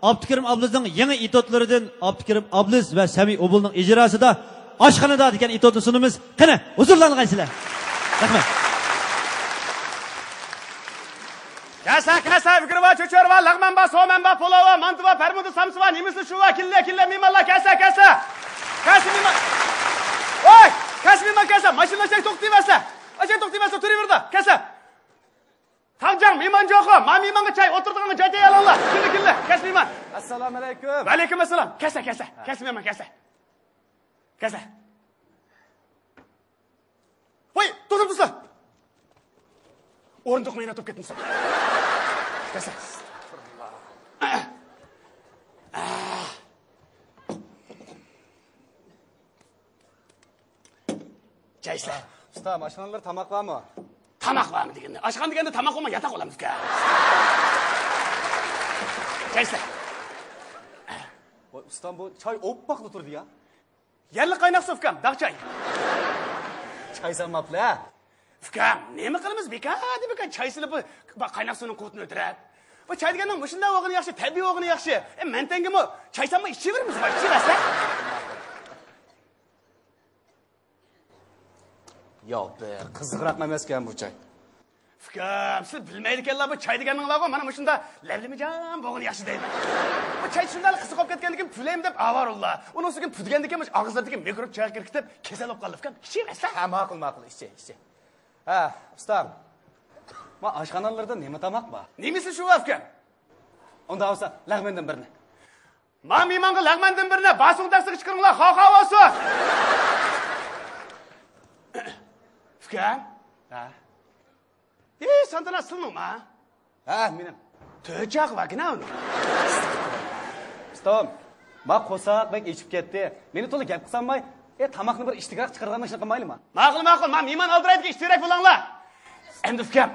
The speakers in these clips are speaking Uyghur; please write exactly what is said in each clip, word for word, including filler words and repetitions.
ئابدۇكېرىم ئابلىزنىڭ يېڭى ئېتوتلىرىدىن ئابدۇكېرىم ئابلىز ۋە سەمى ئوبۇلنىڭ ئىجراسىدا ئاشخانىدا دېگەن ئېتوتنى سۇنىمىز. قېنى، ھۇزۇرلانغايسىلەر. رەھمەت. كەلسە، كەلسە، ئۆگرى بار، چۆچۈرە بار، لەغمەن بار، سومەن بار، پۇلاۋ بار، مانتا بار، پەرمۇدە سامسا بار، نېمىسى شۇ بار، كېلىلە، كېلىلە، مېھمانلار، كەلسە، كەلسە. كەلسە، مېھمان. ۋاي، كەلسە، مېھمان، كەلسە. ماشىنىلار ئاشاي توختىۋەرسە. ئاشاي توختىۋەرسە، تۇرۇۋېرىدۇ. كەلسە. تاڭجاڭ، مېھمان جوخۇ، ما مېھمانغا چاي، ئولتۇرىدىغان جاي تەييارلاڭلار. كېلىڭ، كېلىڭ، كەلسە مېھمان. ئەسسالامۇ ئەلەيكۇم. ۋەئەلەيكۇم ئەسسالام. كەلسە، كەلسە، كەلسە مېھمان، كەلسە. كەلسە. ۋاي، توسۇپ تۇرسا. ئورۇندۇقنى يەنە تۇرۇپ كەتمىسۇن. كەلسە. جايسىلەر. ئۇستا، ئاشخانىلار تاماق بارمۇ؟ تاماق بارمۇ دېگەندە؟ ئاشخانا دېگەندە تاماق بولماي ياتاق بولامدىكەن. جايسىلەر. ۋاي، ئۇستام، بۇ چاي ئوپپاقلا تۇرىدۇ يا. يەرلىك قايناق سۇ، ئۇكام، داغ چاي. چاي سالماپلا. ئۇكام، نېمە قىلىمىز، بىكاردىن بىكار چاي سېلىپ، بۇ، بۇ قايناق سۇنىڭ قۇۋۋىتىنى ئۆلتۈرەپ. بۇ چاي دېگەننىڭ مۇشۇنداق بولغىنى ياخشى، تەبىئىي بولغىنى ياخشى. ئە، مەنتەڭگىمۇ چاي سالماي ئىچىۋېرىمىز، ئىچىۋەرسە. ياق، بىر قىزىقراق ئەمەسكەن بۇ چاي. ئۇكام، سىز بىلمەيدىكەنلا، بۇ چاي دېگەننىڭلارغۇ مانا مۇشۇنداق لەۋلىمىجان بولغىنى ياخشى دەيمەن. بۇ چاي شۇنداق قىزىق بولۇپ كەتكەندىن كېيىن پۈلەيمەن دەپ ئاۋارە ئۇلار. ئۇنىڭ ئۈستىگە پۈدگەندىن كېيىن مۇشۇ ئاغزىلىرىدىكى مىكروب چايغا كىرىپ كېتىپ كېسەل بولۇپ قالدى، ئۇكام. ئىچىۋەرسە. ھە، ماقۇل، ماقۇل، ئىچە، ئىچە. ھە، ئۇستام. ما ئاشخانىلاردا نېمە تاماق بار؟ نېمىسى شۇ، ئۇكام؟ ئۇنداق بولسا، لەغمەندىن بىرنى. ما مېھمانغا لەغمەندىن بىرنى، باسۇڭ دەستىگە چىقىرىڭلار، خاخا بولسۇن! ئۇكام؟ ھە؟ ئى، سانتىنا سىلنىڭما؟ ھە، مېنىڭ. تۆت چاقى باركىنا ئۇنىڭ. ئۇستام، ما قورساق بەك ئېچىپ كەتتى. مېنى تولا گەپ قىلسامماي، ئە، تاماقنى بىر ئىشتىكراق چىقىرىدىغان ئىشنى قىلمايلىما؟ ماقۇل، ماقۇل، ما مېھمان ئالدىرايدىكى ئىشتىكراك بولۇڭلار. ئەمدى ئۇكام،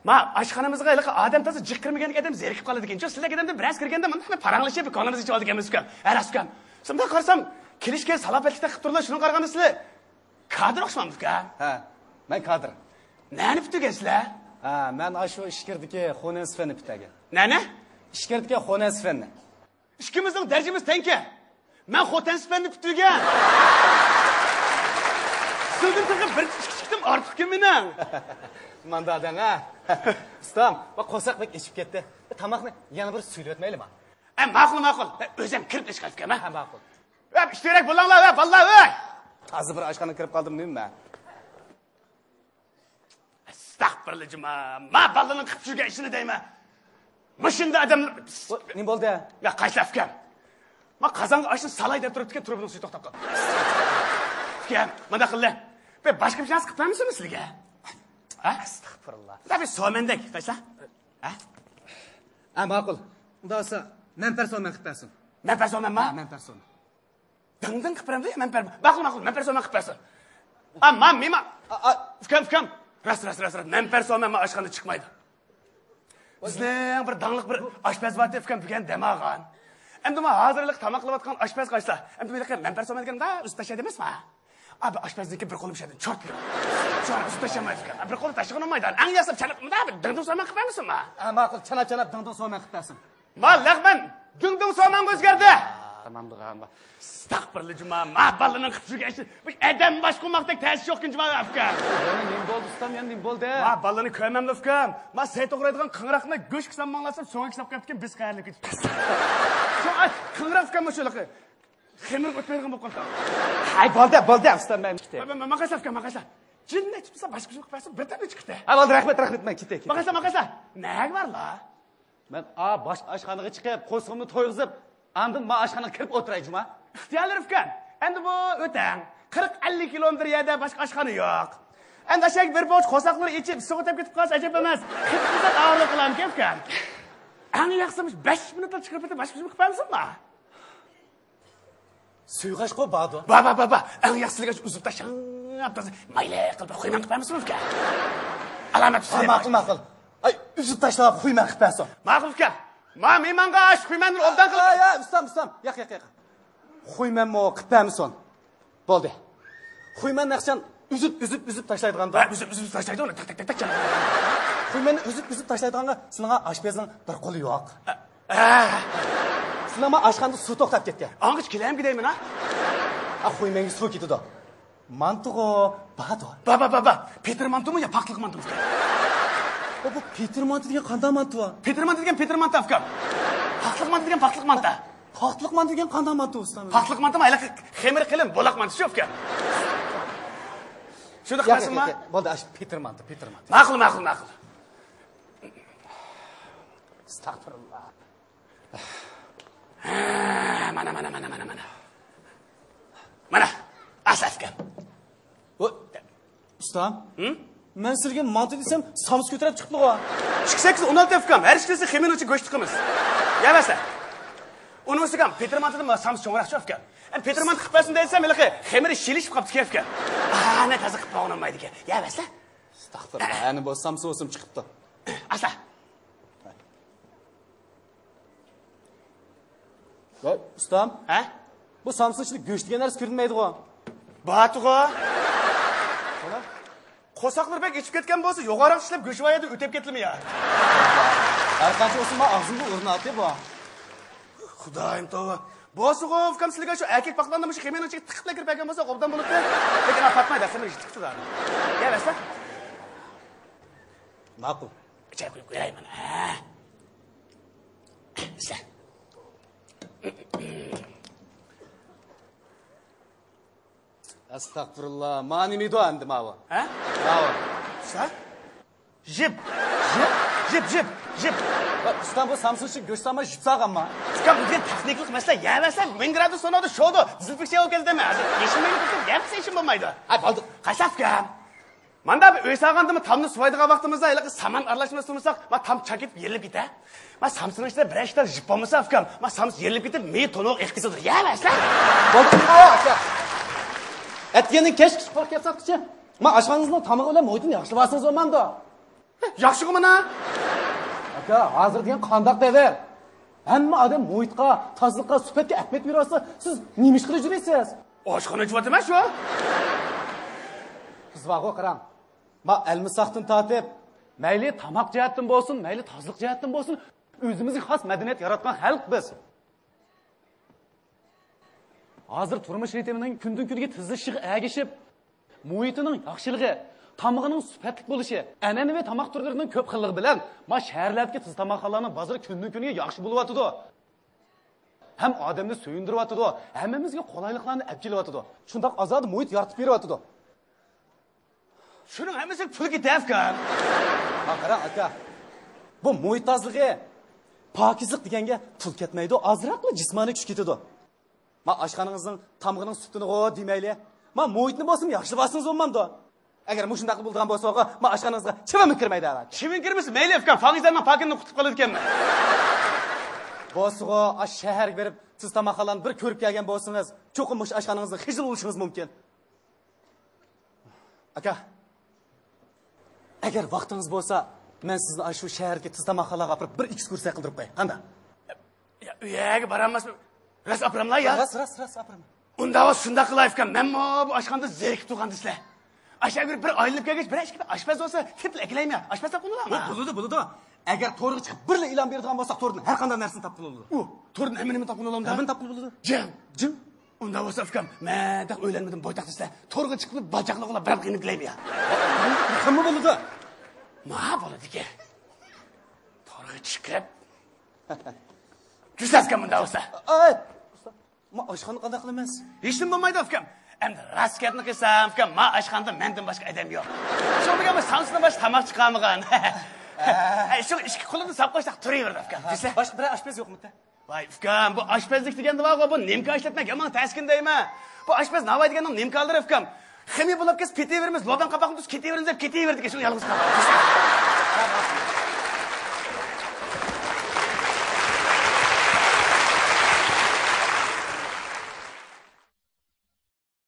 ما ئاشخانىمىزغا ھېلىقى ئادەم تازا جىق كىرمىگەندىكىن ئادەم زېرىكىپ قالىدىكەنچۇ. سىلەر ئادەمدىن بىرەرسى كىرگەندە مۇنداق پاراڭلىشىپ كۆڭلىمىزنى ئېچىۋالىدىكەنمىز ئۇكام. ھە، راست ئۇكام. شۇنداق قارىسام، كېلىشكە سالاپەتلىك تېخىپ تۇرلا، شۇنىڭغا قارىغاندا سىلەر كادىر ئوخشىمامدۇ ئۇكام؟ ھە، مەن كادىر. نەنى پۈتتۈرگەنسىلەر؟ ھە، مەن ئاشۇ ئىچكىرىدىكى خۇنەن سىفەننى پۈتتۈرگەن. نەنى؟ ئىچكىرىدىكى خۇنەن سىفەننى. ئىككىمىزنىڭ دەرىجىمىز تەڭكەن. مەن خوتەن سىپەننى پۈتتۈرگەن. سىزدىن تېخى بىر ئىككى چىقتىم ئارتۇقكەن مېنىڭ. ماندا دەڭ ھە. ئۇستام، بۇ قورساق بەك ئېچىپ كەتتى. تاماقنى يەنە بىر سۈيلىۋەتمەيلىما؟ ئە، ماقۇل، ماقۇل. ئۆزۈم كىرىپ ئىشقىلىپكەن ھە. ھە، ماقۇل. ئە، ئىشتىراك بولۇڭلار ۋە بالىلار، ئۆي. تازا بىر ئاشخانىغا كىرىپ قالدىم نېمە؟ ئەستەغپىرۇللا جۇما، ما بالىنىڭ قىلىپ يۈرگەن ئىشىنى دەيمەن. مۇشۇنداق ئادەملەر. نېمە بولدى؟ يا قايسى ئۇكام؟ ما قازانغا ئاشنى سالاي دەپ تۇرۇپتىكەن، تۇرۇبىنىڭ سۈيى توختاپ قاپتۇ. ئۇكام، مۇنداق قىللى. بىر باشقا بىر نەرسە قىلىپ بەرمىسۇن سىلىگە؟ ھە؟ ئەستەغپىرۇللا. بىر سومەندەك قايسى؟ ھە؟ ھە، ماقۇل. ئۇنداق بولسا مەنپەر سومەن قىلىپ بەرسۇن. مەنپەر سومەنما؟ ھە، مەنپەر سومەن. دىڭدىڭ قىلىپ بېرەمدۇ، مەنپەر. ماقۇل، ماقۇل، مەنپەر سومەن قىلىپ بەرسۇن. ئا، ما، مېما. ئا، ئا. ئۇكام، ئۇكام. راست، راست، راست، راست. مەنپەر سومەن ما ئاشخانىدىن چىقمايدۇ. بىزنىڭ بىر داڭلىق بىر ئاشپەز بارتى، ئۇكام، بۈگۈن دەم ئالغان. ئەمدى ما ھازىرلىق تاماق قىلىۋاتقان ئاشپەز قايسىلا؟ ئەمدى بۇ يەرگە مەنپەر سومەن دېگەن ئۇندا ئۈزۈپ تاشلايدۇ ئەمەسما؟ ئا، بىر ئاشپەزنىڭكى بىر قولى مۇشۇ يەردىن چورت. چورت ئۈزۈپ تاشلىمايدۇ ئۇكام. بىر قولى تاشلىغىنى بولمايدۇ. ئەڭ ياخشىسى چاناپ، مۇنداق بىر دىڭدىڭ سومەن قىلىپ بەرمىسۇنما؟ ھە، ماقۇل، چاناپ، چاناپ دىڭدىڭ سومەن قىلىپ بەرسۇن. ما لەغمەن، دىڭدىڭ سومەنغا ئۆزگەردى. تامام بولغان. ئەستەغپىرۇللا جۇما، ما بالىنىڭ قىلىپ يۈرگەن ئىشى، بۇ ئادەم باش قوماقتەك تەسى يوقكەن جۇما ئۇكا. يەنە نېمە بولدى ئۇستام، يەنە نېمە بولدى؟ ما بالىنى كۆرمەملا ئۇكام. ما سەي توغرايدىغان قىڭراقنى گۆش قىسام ماڭلاسام، سۆڭەك ساپ كەپتىكەن، بىز قەھەرلىنىپ كېتىپتۇ. شۇ قىڭراق ئۇكام مۇشۇلىقى. خېمىرغا ئۆتمەيدىغان بولۇپ قالدى. ھەي، بولدى، بولدى، ئۇستام، مەن كېتەي. ما، ما، ماقايسا ئۇكام، ماقايسا. جىننى چىقمىسا باشقا بىر قىلىپ بەرسە، بىر تەملىك چىقتى. ھە، بولدى، رەھمەت، رەھمەت، مەن كېتەي، كېتەي. ماقايسا، ماقايسا. نەگە بارلا؟ مەن ئا باشقا ئاشخانىغا چىقىپ، قورسىقىمنى تويغۇزۇپ، ئاندىن ما ئاشخانىغا كىرىپ ئولتۇراي جۇما. ئىختىيارلىرى ئۇكام. ئەمدى بۇ ئۆتەڭ. قىرىق ئەللىك كىلومېتىر يەردە باشقا ئاشخانا يوق. ئەمدى ئاشۇ يەرگە بېرىپ بولغاچ قورساقلىرى ئېچىپ، ئىسسىق ئۆتەپ كېتىپ قالسا ئەجەب ئەمەس. خېتى ئۇزاق ئاغرىلىپ قالامىكەن ئۇكام. ئەڭ ياخشىسى مۇشۇ بەش مىنۇتلا چىقىرىپ كېتىپ، باشقا بىر قىلىپ بەرمىسۇنما؟ سۇيغاچقۇ بارىدۇ. بار، بار، بار، بار. ئەڭ ياخشىسى ئۈزۈپ تاشلاپ، تازا مايلىق قىلىپ قويماڭ قىلىپ بەرمىسۇن ئۇكا. ئالامەت ھە، ماقۇل، ماقۇل. ئاي، ئۈزۈپ تاشلاپ قويماڭ قىلىپ بەرسۇن. ماقۇل ئۇكا. ما مېھمانغا ئاش قويماڭنى ئوبدان قىلىپ. ئاي، ئاي، ئۇستام، ئۇستام. ياق، ياق، ياق. قويماڭمۇ قىلىپ بەرمىسۇن. بولدى. خۇيمەننى ئەخچان ئۈزۈپ، ئۈزۈپ، ئۈزۈپ تاشلايدىغاندا. ھە، ئۈزۈپ، ئۈزۈپ تاشلايدۇ ئۇنى. تەك، تەك، تەك، تەك. خۇيمەننى ئۈزۈپ، ئۈزۈپ تاشلايدىغانغا سېنىڭ ئاشپەزنىڭ بىر قولى يوق. ھە. مانا ئاشخانىدا سۇ توختاپ كەتكەن. ئاڭغىچە كېلەمگە دەيمەن ھە. ئا، خوي مەڭگە سۇ كېتىدۇ. مانتىغۇ باتۇ. با با با با. پېتىر مانتۇمۇ يا پاقلىق مانتۇمۇ؟ بۇ، بۇ پېتىر مانتۇ دېگەن قانداق مانتۇ؟ پېتىر مانتۇ دېگەن پېتىر مانتۇ ئۇكام. پاقلىق مانتۇ دېگەن پاقلىق مانتۇ. پاقلىق مانتۇ دېگەن قانداق مانتۇ ئۇستام؟ پاقلىق مانتۇمۇ ھېلىقى خېمىرى قېلىن بولاق مانتۇ شۇ ئۇكام. شۇنداق قىلسىڭما؟ بولدى، ئاشۇ پېتىر مانتۇ، پېتىر مانتۇ. ماقۇل، ماقۇل، ماقۇل. ئەستەغپۇرۇللا. مانا، مانا، مانا، مانا، مانا. مانا، ئاساسكەن. ئۇستام، مەن سىلىگە مانتا دېسەم، سامسا كۆتۈرۈپ چىقىپتىغۇ. ئىككى سەككىز ئون ئالتە ئۇكام، ھەر ئىككىلىسى خېمىرنىڭ ئىچىگە گۆش تىقىمىز. يەۋەرسە. ئۇنىڭ ئۈستىگە پېتىر مانتىدىن سامسا چوڭراقچۇ ئۇكام. ئەمدى پېتىر مانتا قىلىپ بەرسۇن دېسەم، ھېلىقى خېمىرى شىلىشىپ قاپتىكەن ئۇكام. ئانا تازا قىلىپ بولغىنىمايدىكەن. يەۋەرسە. ئەستەغپۇرۇللا، ئەنە بۇ سامسا بولسىمۇ چىقىپتۇ. ئاستا. ۋاي ئۇستام. ھە؟ بۇ سامسىنىڭ ئىچىدە گۆش دېگەن نەرسە كۆرۈنمەيدىغۇ. باتۇغۇ. قورساقلىرى بەك ئېچىپ كەتكەن بولسا، يوغانراق چىشلەپ گۆشى بار يەردە ئۆتەپ كەتتىمۇ يا؟ ھەر قانچە بولسۇن، مانا ئاغزىمغا ئۇرۇناتتى بۇ. خۇدايىم توۋا. بولسىغۇ ئۇكام، سىلىگە شۇ ئەركەك پاقلاندا مۇشۇ خېمىرنىڭ ئىچىگە تىقىپلا كىرىپ بەرگەن بولسا ئوبدان بولاتتى. لېكىن ئاپاتمايدۇ، خېمىر ئىچىگە تىقتى. يەۋەرسە. ماقۇل. ئىچەرگە قويۇپ قوياي مانا. ھە. ئىچە. ئەستەغپۇرۇللا، ما نېمىدۇ ئەمدى ماۋۇ؟ ھە؟ ماۋۇ. سا؟ ژىپ. ژىپ؟ ژىپ، ژىپ، ژىپ. ۋاي ئۇستام، بۇ سامسىنىڭ ئىچىگە گۆش سالماي ژىپ سالغانما؟ ئۇكام، بۇ دېگەن تېخنىكىلىق مەسىلە. يەۋەرسە، مىڭ گرادۇس سونا شودا دېزىنفېكسىيە بولۇپ كېتىدۇ. ھازىر يېشىلمەيدۇ، يەۋەرسە يېشىل بولمايدۇ. ھەي، بولدى. قايسى ئۇكام؟ مانا بىر ئۆي سالغاندا تام سۇۋايدىغان ۋاقتىمىزدا ھېلىقى سامان ئارىلاشتۇرمىسا تۇرمىساق، ما تام چاك كېتىپ يېرىلىپ كېتە. ما سامسىنىڭ ئىچىدە بىرەر ئىككى دانە ژىپ بولمىسا ئۇكام، ما سامسا يېرىلىپ كېتىپ مېيى تونۇغا ئېقىپ كېتىدۇ. يەۋەرسە. بولدى، ئاكا. ئەتىگەندىن كەچ قورقۇپ كەتسەكچى. ما ئاشخانىڭىزنىڭ تامىقى بىلەن مۇھىتىنى ياخشىلىۋالسىڭىز بولمامدۇ؟ ياخشىغۇ مانا. ئاكا، ھازىر دېگەن قانداق دەۋر؟ ھەممە ئادەم مۇھىتقا، تازىلىققا، سۈپەتكە ئەھمىيەت بېرىۋاتسا، سىز نېمە ئىش قىلىپ يۈرىسىز؟ ئاشخانا ئېچىۋاتىمەن شۇ. بىز بارغۇ، قاراڭ. ما ئەلمىساقتىن تارتىپ، مەيلى تاماق جەھەتتىن بولسۇن، مەيلى تازىلىق جەھەتتىن بولسۇن، ئۆزىمىزگە خاس مەدەنىيەت ياراتقان خەلق بىز. ھازىر تۇرمۇش رىتىمىنىڭ كۈندىن-كۈنگە تېزلىشىشىغا ئەگىشىپ، مۇھىتىنىڭ ياخشىلىقى، تامىقىنىڭ سۈپەتلىك بولۇشى، ئەنئەنىۋى تاماق تۈرلىرىنىڭ كۆپ خىللىقى بىلەن، ما شەھەرلەردىكى تېز تاماقخانىلارنىڭ بازىرى كۈندىن-كۈنگە ياخشى بولۇۋاتىدۇ. ھەم ئادەمنى سۆيۈندۈرۈۋاتىدۇ، ھەممىمىزگە قولايلىقلارنى ئەپ كېلىۋاتىدۇ. شۇنداق ئازادە مۇھىت يارىتىپ بېرىۋاتىدۇ. شۇنىڭ ھەممىسىگە پۇل كېتەر ئۇكام. ما قاراڭ ئاكا، بۇ مۇھىت تازىلىقى، پاكىزلىق دېگەنگە پۇل كەتمەيدۇ، ئازراقلا جىسمانىي كۈچ كېتىدۇ. ما ئاشخانىڭىزنىڭ تامىقىنىڭ سۈپىتىنىغۇ دېمەيلى، ما مۇھىتنى بولسىمۇ ياخشىلىۋالسىڭىز بولمامدۇ؟ ئەگەر مۇشۇنداق بولىدىغان بولسا، ما ئاشخانىڭىزغا چىۋىنمۇ كىرمەيدۇ. چىۋىن كىرمىسە مەيلى ئۇكام، فاڭجىزارنىڭ پاكىنىنى قۇتۇپ قالىدىكەنمەن. بولسىغۇ، ئاشۇ شەھەرگە بېرىپ تېز تاماقخانىلارنى بىر كۆرۈپ كەلگەن بولسىڭىز، چوقۇم مۇشۇ ئاشخانىڭىزدىن خىجىل بولۇشىڭىز مۇمكىن. ئاكا، ئەگەر ۋاقتىڭىز بولسا، مەن سىزنى ئاشۇ شەھەردىكى تېز تاماقخانىلارغا ئاپىرىپ بىر ئېكسكۇرسىيە قىلدۇرۇپ قوياي. قانداق؟ يا، ئۇ يەرگە بارالماسمەن. راست ئاپىراملا يا؟ راست، راست، راست ئاپىرىمەن. ئۇنداق بولسا شۇنداق قىلاي ئۇكام، مەنمۇ بۇ ئاشخانىدا زېرىكىپ تۇرغان دېسىلە. ئاشۇ ئەگەر بىر ئايلىنىپ كەلگەچ، بىرەر ئىككى ئاشپەز بولسا تېپىپ ئەكېلەيمەن. ئاشپەز تاپقىلى بولامدۇ؟ بولىدۇ، بولىدۇ. ئەگەر تورغا چىقىپ بىرلا ئېلان بېرىدىغان بولساق، توردىن ھەر قانداق نەرسىنى تاپقىلى بولىدۇ. ئۇ، توردىن ھەممە نېمىنى تاپقىلى بولامدۇ؟ ھەممىنى تاپقىلى بولىدۇ. جىڭ. جىڭ. ئۇنداق بولسا ئۇكام، مەن تېخى ئۆيلەنمىدىم، بويتاق دېسىلە. تورغا چىقىپ باجاقلىق بىلەن بىر قىينىپ كېلەيمۇ يا؟ قىلساممۇ بولىدۇ. ما بولىدىكەن. تورغا چىقىپ. كۆرسەتكەن مۇنداق بولسا. ئاي، ما ئاشخانا قانداق قىلىمىز؟ ھېچنېمە بولمايدۇ ئۇكام. ئەمدى راست گەپنى قىلسام ئۇكام، ما ئاشخانىدا مەندىن باشقا ئادەم يوق. شۇ بىلەن بۇ سامسىدىن باشقا تاماق چىقارمىغان. ئەي، شۇ ئىككى قولۇمنى ساپ قوشساق تۇرۇۋېرىدۇ ئۇكام. دېسە. باشقا بىرەر ئاشپەز يوقمىكەن؟ ۋاي ئۇكام، بۇ ئاشپەزلىك دېگەندە بارغۇ، بۇ نىمكا ئىشلەتمەك يامان تەسكىن دەيمەن. بۇ ئاشپەز ناۋاي دېگەننىڭ نىمكالىرى ئۇكام. خېمىر بۇلاپ كەتسە پېتىۋېرىمىز، لوبيانى قاپاقنى تۇتسا كېتىۋېرىمىز دەپ كېتىۋېرىدىكەن، شۇ يالغۇز قالغان.